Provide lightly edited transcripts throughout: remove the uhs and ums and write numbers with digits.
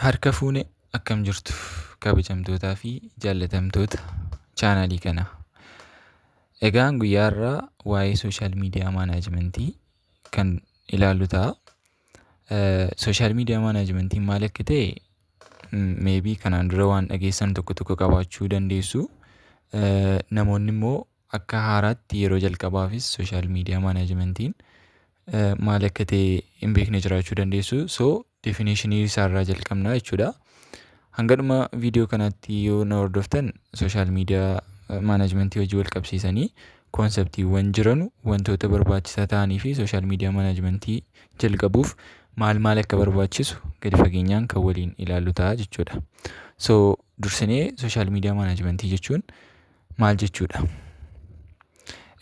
Harka fuune, akkam jirtu kabajamtootaa fi jaallatamtoota chaanaalii kanaa. Egaan guyyaa har'aa waa'ee social media managementii kan ilaallu ta'a. Social media managementiin maal akka ta'e maybe kanaan dura waan dhageessan tokko tokko qabaachuu dandeessu. Namoonni immoo akka haaraatti yeroo jalqabaafis social media managementiin maal akka ta'e hin beekne jiraachuu dandeessu. So definitionii isaarraa jalqabna jechuudha. Hanga dhuma viidiyoo kanaatti yoo na hordoftan, social media managementii hojii wal qabsiisanii conceptiiwwan jiranu, wantoota barbaachisaa ta'anii fi social media managementii jalqabuuf maal maal akka barbaachisu gadi fageenyaan kan waliin ilaallu ta'a jechuudha. So dursinee social media managementii jechuun maal jechuudha?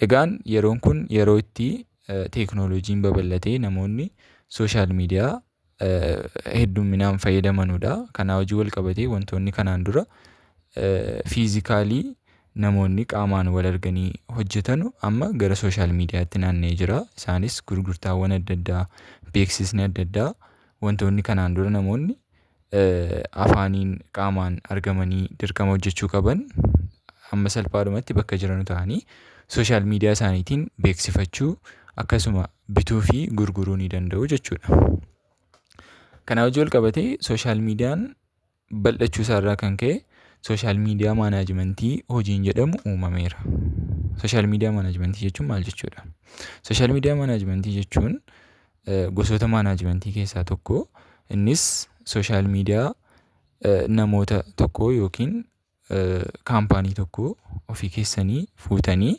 Egaan yeroon kun yeroo itti teeknooloojiin babal'atee namoonni social media heddumminaan fayyadamanudha. Kanaa hojii wal qabatee wantoonni kanaan dura physically namoonni qaamaan wal arganii hojjetanu amma gara social mediatti naanna'ee jira. Isaanis gurgurtaawwan adda addaa, beeksisni adda addaa, wantoonni kanaan dura namoonni afaaniin qaamaan argamanii dirqama hojjechuu qaban amma salphaadhumatti bakka jiran ta'anii social media isaaniitiin beeksifachuu, akkasuma bituu fi gurguruu ni danda'u jechuudha. Kana hojii wal qabatee social mediaan bal'achuu isaarraa kan ka'e social media managementii hojiin jedhamu uumameera. Social media managementii jechuun maal jechuudha? Social media managementii jechuun gosoota managementii keessaa tokko. Innis social media namoota tokkoo yookiin company tokkoo ofii keessanii fuutanii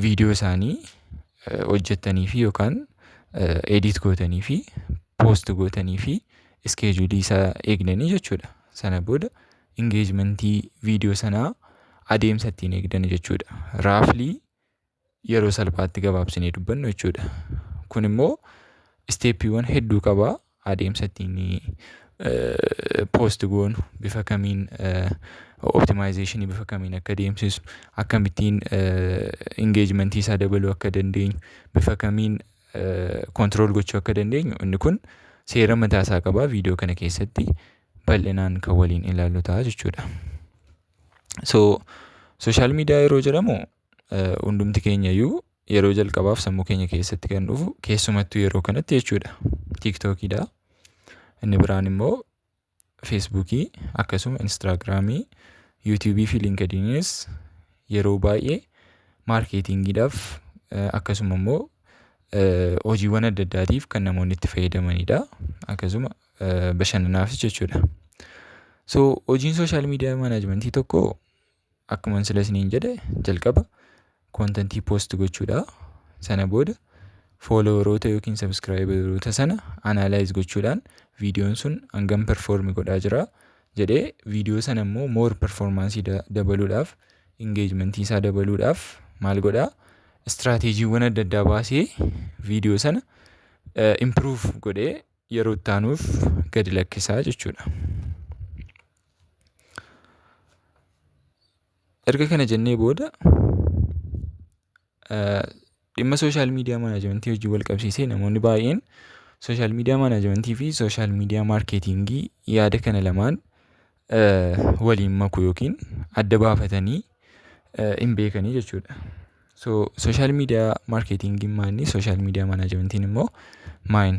viidiyoo isaanii hojjettanii fi yookaan edit gootanii fi post gootanii fi schedulii isaa eegdanii jechuudha. Sana booda engagementii viidiyoo sanaa adeemsa ittiin eegdan jechuudha. Roughly yeroo salphaatti gabaabsinee dubbannu jechuudha. Kun immoo steppiiwwan hedduu qaba. Adeemsa ittiin post goonu, bifa kamiin optimizationii bifa kamiin akka deemsisnu, akkamittiin engagementii isaa dabaluu akka dandeenyu, bifa kamiin control gochuu akka dandeenyu, inni kun seera mataa isaa qaba. Viidiyoo kana keessatti bal'inaan kan waliin ilaallu ta'a jechuudha. So social media yeroo jedhamu hundumti keenya iyyuu yeroo jalqabaaf sammuu keenya keessatti kan dhufu, keessumattuu yeroo kanatti jechuudha, TikTokiidha. Inni biraan immoo Facebookii, akkasuma Instagramii, YouTubeii fi LinkedInis yeroo baay'ee marketingiidhaaf, akkasuma immoo hojiiwwan adda addaatiif kan namoonni itti fayyadamanidha. Akkasuma bashannanaafis jechuudha. So hojiin social media managementii tokko akkuma sila isiniin jedhe jalqaba contentii post gochuudha. Sana booda followeroota yookiin subscriberoota sana analyze gochuudhaan viidiyoon sun hangam perform godhaa jira jedhee, viidiyoo sana immoo more performanceii dabaluudhaaf, engagementii isaa dabaluudhaaf maal godhaa? Strategyiwwan adda addaa baasee viidiyoo sana improve godhee yeroo itti aanuuf gadi lakkisaa jechuudha. Erga kana jennee booda, dhimma social media managementii wajjin wal qabsiisee namoonni baay'een social media managementii fi social media marketingii yaada kana lamaan waliin maku yookiin adda baafatanii hin beekanii jechuudha. So social media marketingiin maali? Social media managementiin immoo maali?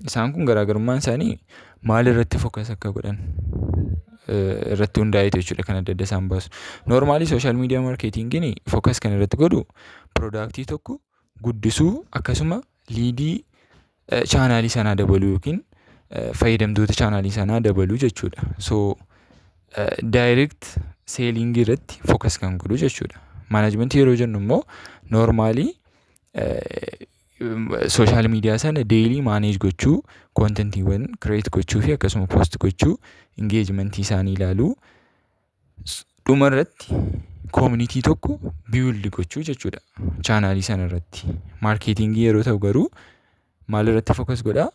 Isaan kun garaagarummaan isaanii maal irratti focus akka godhan irratti hundaa'eetu jechuudha kan adda adda isaan baasu. Normally social media marketingiin focus kan irratti godhu productii tokko guddisuu, akkasuma leadii channelii sanaa dabaluu yookiin fayyadamtoota channelii sanaa dabaluu jechuudha. So direct sellingii irratti focus kan godhu jechuudha. Managementii yeroo jennu immoo normally social media sana daily manage gochuu, contentiiwwan create gochuu fi akkasuma post gochuu, engagementii isaanii ilaaluu, dhuma irratti community tokko build gochuu jechuudha channelii sana irratti. Marketingii yeroo ta'u garuu maal irratti focus godhaa?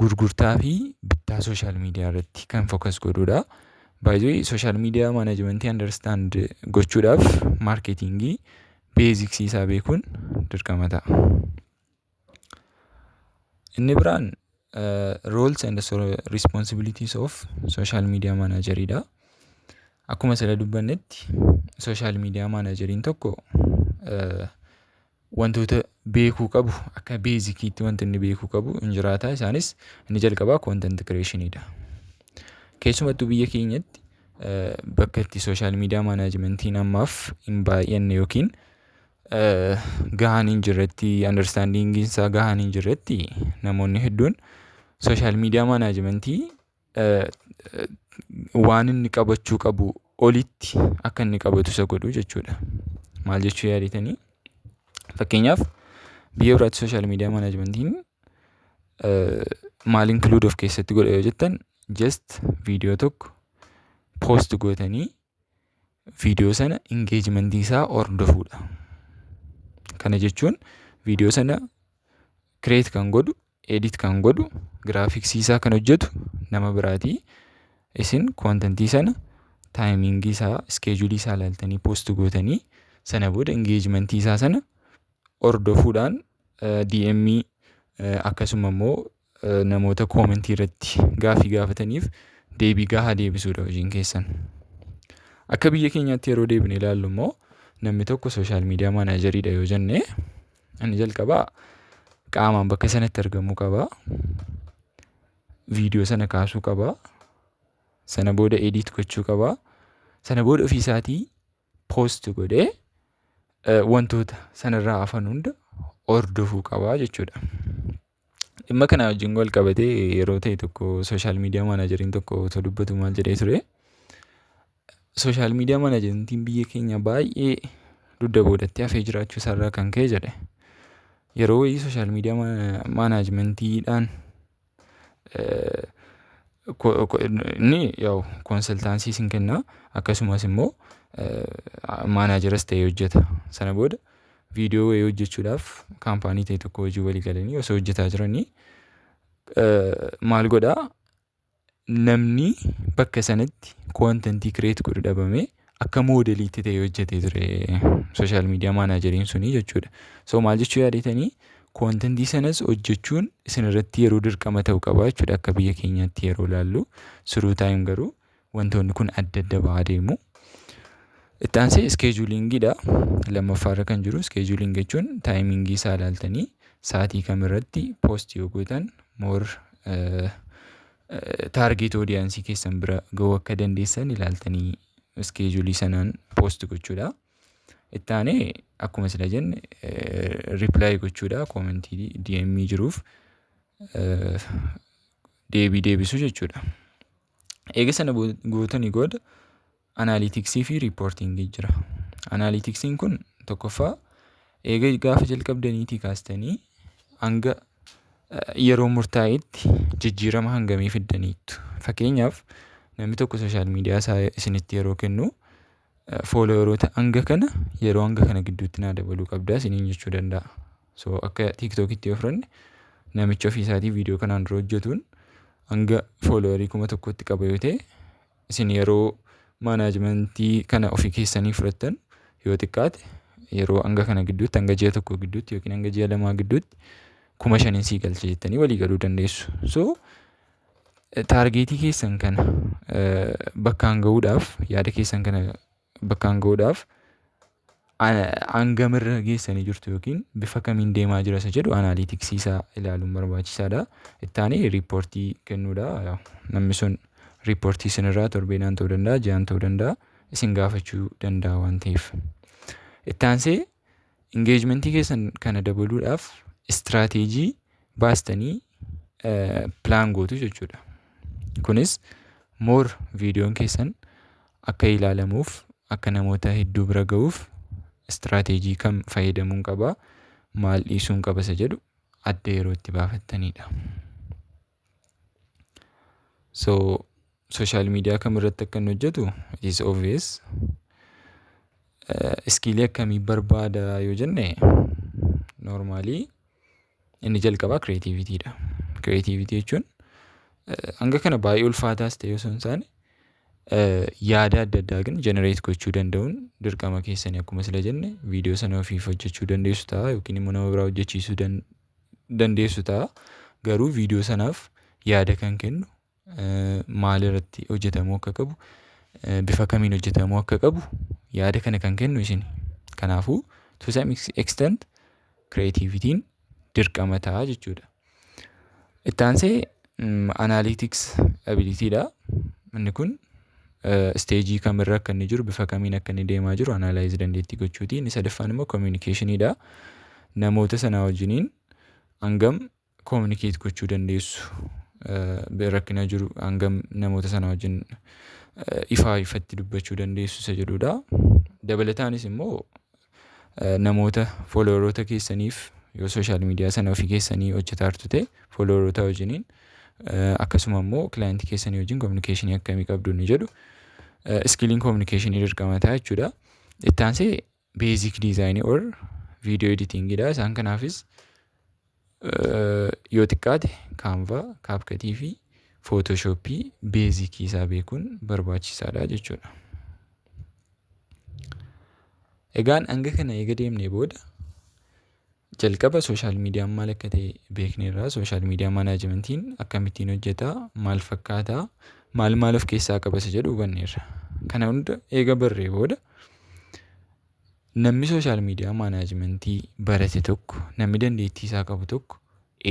Gurgurtaa fi bittaa social media irratti kan focus godhudha. Baay'ee social media managementii understand gochuudhaaf marketingii basicsii isaa beekuun dirqama ta'a. Inni biraan Roles and responsibilities of social media manageridha. Akkuma sila dubbannetti, social media manageriin tokko wantoota beekuu qabu, akka basiciitti wanti inni beekuu qabu hin jiraata. Isaanis inni jalqabaa content creationidha. Keessumattuu biyya keenyatti bakka itti social media managementiin ammaaf hin baay'anne yookiin gahaan hin jirretti, understandingiin isaa gahaan hin jirretti, namoonni hedduun social media managementii waan inni qabachuu qabu olitti akka inni qabatu isa godhu jechuudha. Maal jechuu yaaditanii? Fakkeenyaaf, biyya biraatti social media managementiin maal include of keessatti godha yoo jettan, just viidiyoo tokko post gootanii viidiyoo sana engagementii isaa hordofuudha. Kana jechuun viidiyoo sana create kan godhu, edit kan godhu, graphicsii isaa kan hojjetu nama biraatii. Isin contentii sana timingii isaa, scheduleii isaa ilaaltanii post gootanii, sana booda engagementii isaa sana hordofuudhaan DM, akkasuma immoo namoota commentii irratti gaaffii gaafataniif deebii gahaa deebisuudha hojiin keessan. Akka biyya keenyaatti yeroo deebinee ilaallu immoo, namni tokko social media manageriidha yoo jenne, inni jalqabaa qaamaan bakka sanatti argamuu qaba. Viidiyoo sana kaasuu qaba. Sana booda edit gochuu qaba. Sana booda ofii isaatii post godhee wantoota sanarraa hafan hunda hordofuu qaba jechuudha. Dhimma kana wajjin wal qabatee yeroo ta'e tokko social media manageriin tokko otoo dubbatu maal jedhee ture? Social media managementiin biyya keenya baay'ee dugda boodatti hafee jiraachuu isaarraa kan ka'e, jedhe. Yeroo wayii social media managementiidhaan inni yaa'u consultancy isin kenna, akkasumas immoo manageras ta'ee hojjeta. Sana booda viidiyoo wayii hojjechuudhaaf company ta'e tokko hojii walii galanii osoo hojjetaa jiranii maal godhaa, namni bakka sanatti contentii create godhu dhabamee akka modeliitti ta'ee hojjetee ture social media manageriin sunii jechuudha. So maal jechuu yaadetanii, contentii sanas hojjechuun isin irratti yeroo dirqama ta'uu qaba jechuudha akka biyya keenyaatti yeroo ilaallu. Through time garuu wantoonni kun adda adda ba'aa deemu. Itti aansee schedulingiidha. Lammaffaarra kan jiru scheduling jechuun timingii isaa ilaaltanii sa'aatii kamirratti post yoo gootan more target audienceii keessan bira gahuu akka dandeessan ilaaltanii scheduleii sanaan post gochuudha. Itti aanee akkuma sila jenne reply gochuudha, commentii DM jiruuf deebii deebisuu jechuudha. Eega sana gootanii booda analyticsii fi reportingii jira. Analyticsiin kun tokkoffaa eega gaafa jalqabdaniitii kaastanii hanga yeroo murtaa'etti jijjiirama hangamii fiddaniittu. Fakkeenyaaf, namni tokko social media isaa isinitti yeroo kennu, followeroota hanga kana yeroo hanga kana gidduutti naa dabaluu qabdaa isiniin jechuu danda'a. So akka TikTokitti yoo fudhanne, namichi ofii isaatii viidiyoo kanaan dura hojjetuun hanga followerii 1000tti qaba yoo ta'e, isin yeroo managementii kana ofii keessanii fudhattan yoo xiqqaate yeroo hanga kana gidduutti, hanga ji'a 1 gidduutti yookiin hanga ji'a 2 gidduutti 5000n sii galcha jettanii walii galuu dandeessu. So targetii keessan kana bakkaan gahuudhaaf, yaada keessan kana bakkaan gahuudhaaf hangamirra geessanii jirtu yookiin bifa kamiin deemaa jira isa jedhu analyticsii isaa ilaaluun barbaachisaadha. Itti aanee reportii kennuudha. Namni sun reportii isinirraa torbeenaan ta'uu danda'a, ji'aan ta'uu danda'a, isin gaafachuu danda'a waan ta'eef. Itti aansee engagementii keessan kana dabaluudhaaf strategy baastanii plan gootu jechuudha. Kunis more viidiyoon keessan akka ilaalamuuf, akka namoota hedduu bira gahuuf strategy kam fayyadamuun qabaa, maal dhiisuun qaba isa jedhu adda yeroo itti baafattanidha. So social media kam irratti akka inni hojjetu it is obvious. Skillii akkamii barbaada yoo jenne, normally inni jalqabaa creativitydha. Creativity jechuun hanga kana baay'ee ulfaataas ta'e osoo hin taane, yaada adda addaa ግን generate gochuu danda'uun dirqama keessanii. Akkuma sila jenne, viidiyoo sana ofiif hojjechuu dandeessu ta'a yookiin immoo nama biraa hojjechiisuu dandeessu ta'a. Garuu viidiyoo sanaaf yaada kan kennu, maal irratti hojjetamuu akka qabu, bifa kamiin hojjetamuu akka qabu yaada kana kan kennu isini. Kanaafuu to some extent creativityn dirqama ta'a jechuudha. Itti aansee analytics abilityidha. Inni kun stage kamirra akka inni jiru, bifa kamiin akka inni deemaa jiru analyze dandeettii gochuuti. Inni sadaffaan immoo communicationiidha. Namoota sana wajjiniin hangam communicate gochuu dandeessu, rakkina jiru hangam namoota sana wajjin ifaa ifatti dubbachuu dandeessu isa jedhudha. Dabalataanis immoo namoota followeroota keessaniif, yoo social media sana ofii keessanii hojjetaa jirtu ta'e, followeroota wajjiniin akkasuma immoo clientii keessanii wajjin communicationii akkamii qabdu inni jedhu, skilliin communicationii dirqama ta'a jechuudha. Itti aansee basic designii or video editingidha. Isaan kanaafis yoo xiqqaate Canva, CapCutii fi Photoshopii basicii isaa beekuun barbaachisaadha jechuudha. Egaan hanga kana eega deemnee booda, jalqaba social mediaan maal akka ta'e beekneerra. Social media managementiin akkamittiin hojjeta, maal fakkaataa, maal maal of keessaa qaba isa jedhu hubanneerra. Kana hunda eega barree booda, namni social media managementii barate tokko, namni dandeettii isaa qabu tokko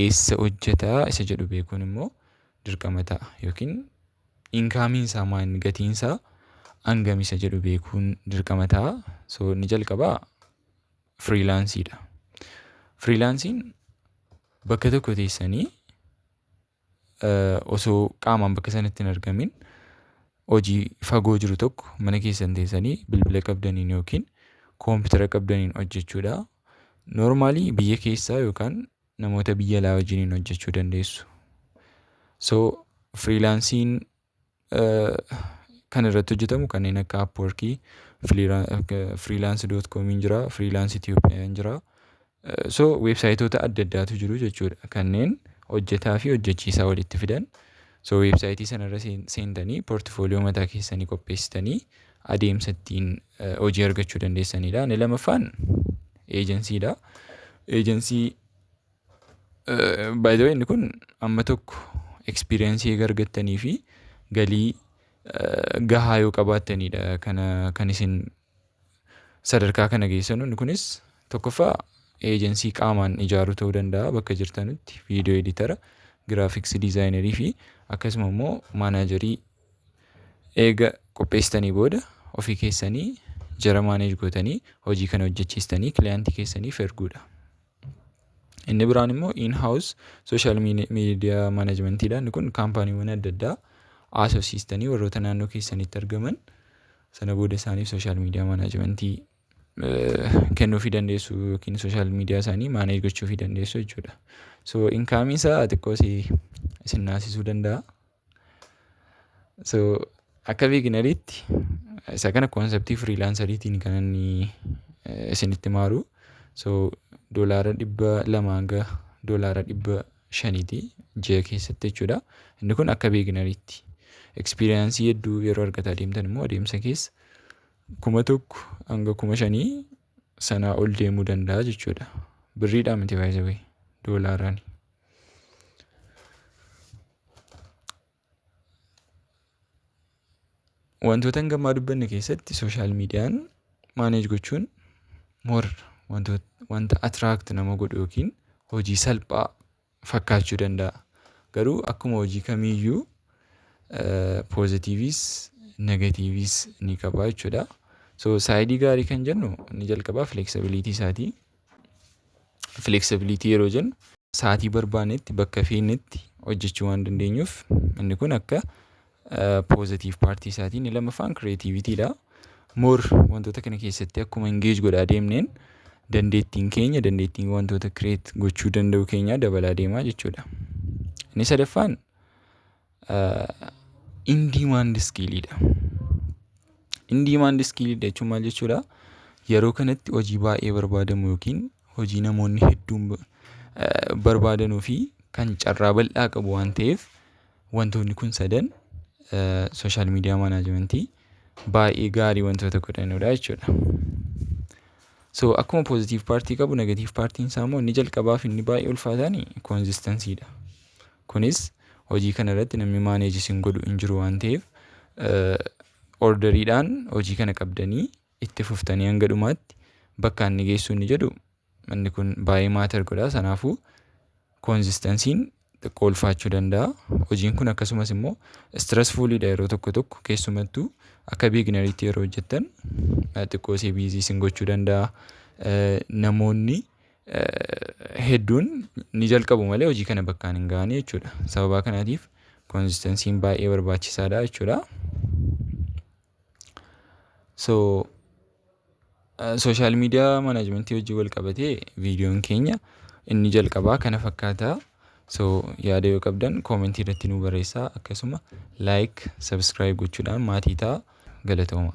eessa hojjetaa isa jedhu beekuun immoo dirqama ta'a. Yookiin incomeiin isaa maal, gatiin isaa hangam isa jedhu beekuun dirqama ta'a. So inni jalqabaa freelanceiidha. Freelanceiin bakka tokko teessanii osoo qaamaan bakka sanatti hin argamin hojii fagoo jiru tokko mana keessan teessanii bilbila qabdaniin yookiin koompitara qabdaniin hojjechuudha. Normally biyya keessaa yookaan namoota biyya alaa wajjiniin hojjechuu dandeessu. So freelanceiin kan irratti hojjetamu kanneen akka Upworkii, freelance.comiin jira, Freelance Itoophiyaan jira. So websiteoota adda addaatu jiru jechuudha, kanneen hojjetaa fi hojjechiisaa walitti fidan. So websiteii sanarra seentanii portfolio mataa keessanii qopheessitanii adeemsa ittiin hojii argachuu dandeessanidha. Inni lammaffaan agencydha. Agency, by the way, inni kun amma tokko experienceii eega argattanii fi galii gahaa yoo qabaattanidha kana kan isin sadarkaa kana geessanu. Inni kunis tokkoffaa agency qaamaan ijaaruu ta'uu danda'a, bakka jirtanutti video editora, graphics designerii fi akkasuma immoo managerii eega qopheessitanii booda ofii keessanii jara manage gootanii hojii kana hojjechiistanii clientii keessaniif erguudha. Inni biraan immoo in-house social media managementiidha. Inni kun companywwan adda addaa haasofsiistanii warroota naannoo keessanitti argaman sana booda isaaniif social media managementii kennuufii dandeessu yookiin social media isaanii manage gochuufii dandeessu jechuudha. So incomeiin isaa xiqqoo isin naasisuu danda'a. So akka beginneriitti isa kana conceptii freelanceriitiin kan inni isinitti maaru. So $200 hanga $500ti ji'a keessatti jechuudha. Inni kun akka beginneriitti. Experienceii hedduu yeroo argataa deemtan immoo adeemsa keessa 1000 hanga 5000 sanaa ol deemuu danda'a jechuudha. Birriidhaan miti, by the way, doolaaraani. Wantoota hangammaa dubbanne keessatti social mediaan manage gochuun more wanta attract nama godhu yookiin hojii salphaa fakkaachuu danda'a. Garuu akkuma hojii kamiiyyuu positiveis negativeis ni qaba jechuudha. So sideii gaarii kan jennu inni jalqabaa flexibility isaati. Flexibility yeroo jennu sa'aatii barbaannetti bakka feenetti hojjechuu waan dandeenyuuf inni kun akka positive partii isaati. Inni lammaffaan creativitydha. More wantoota kana keessatti akkuma engage godhaa deemneen dandeettiin keenya, dandeettiin wantoota create gochuu danda'u keenya dabalaa deemaa jechuudha. Inni sadaffaan in demand skilliidha. In demand skilliidha jechuun maal jechuudha? Yeroo kanatti hojii baay'ee barbaadamu yookiin hojii namoonni hedduun barbaadanuu fi kan carraa bal'aa qabu waan ta'eef, wantoonni kun sadan social media managementii baay'ee gaarii wantoota godhanudha jechuudha. So akkuma positive partii qabu, negative partiin isaa immoo inni jalqabaa fi inni baay'ee ulfaataan consistencydha. Kunis Hojii kana irratti namni manage isin godhu hin jiru waan ta'eef, orderiidhaan hojii kana qabdanii itti fuftanii hanga dhumaatti bakka inni geessu inni jedhu, inni kun baay'ee matter godha. Sanaafuu consistencyn xiqqoo ulfaachuu danda'a. Hojiin kun akkasumas immoo stressfuliidha yeroo tokko tokko, keessumattuu akka beginneriitti yeroo hojjettan xiqqoo ishee busy isin gochuu danda'a. Namoonni hedduun ni jalqabu malee hojii kana bakkaan hin ga'anii jechuudha. Sababa kanaatiif consistencyn baay'ee barbaachisaadha jechuudha. So social media managementii wajjin wal qabatee viidiyoon keenya inni jalqabaa kana fakkaata. So yaada yoo qabdan commentii irratti nu barreessaa, akkasuma like, subscribe gochuudhaan maatii ta'a. Galatooma.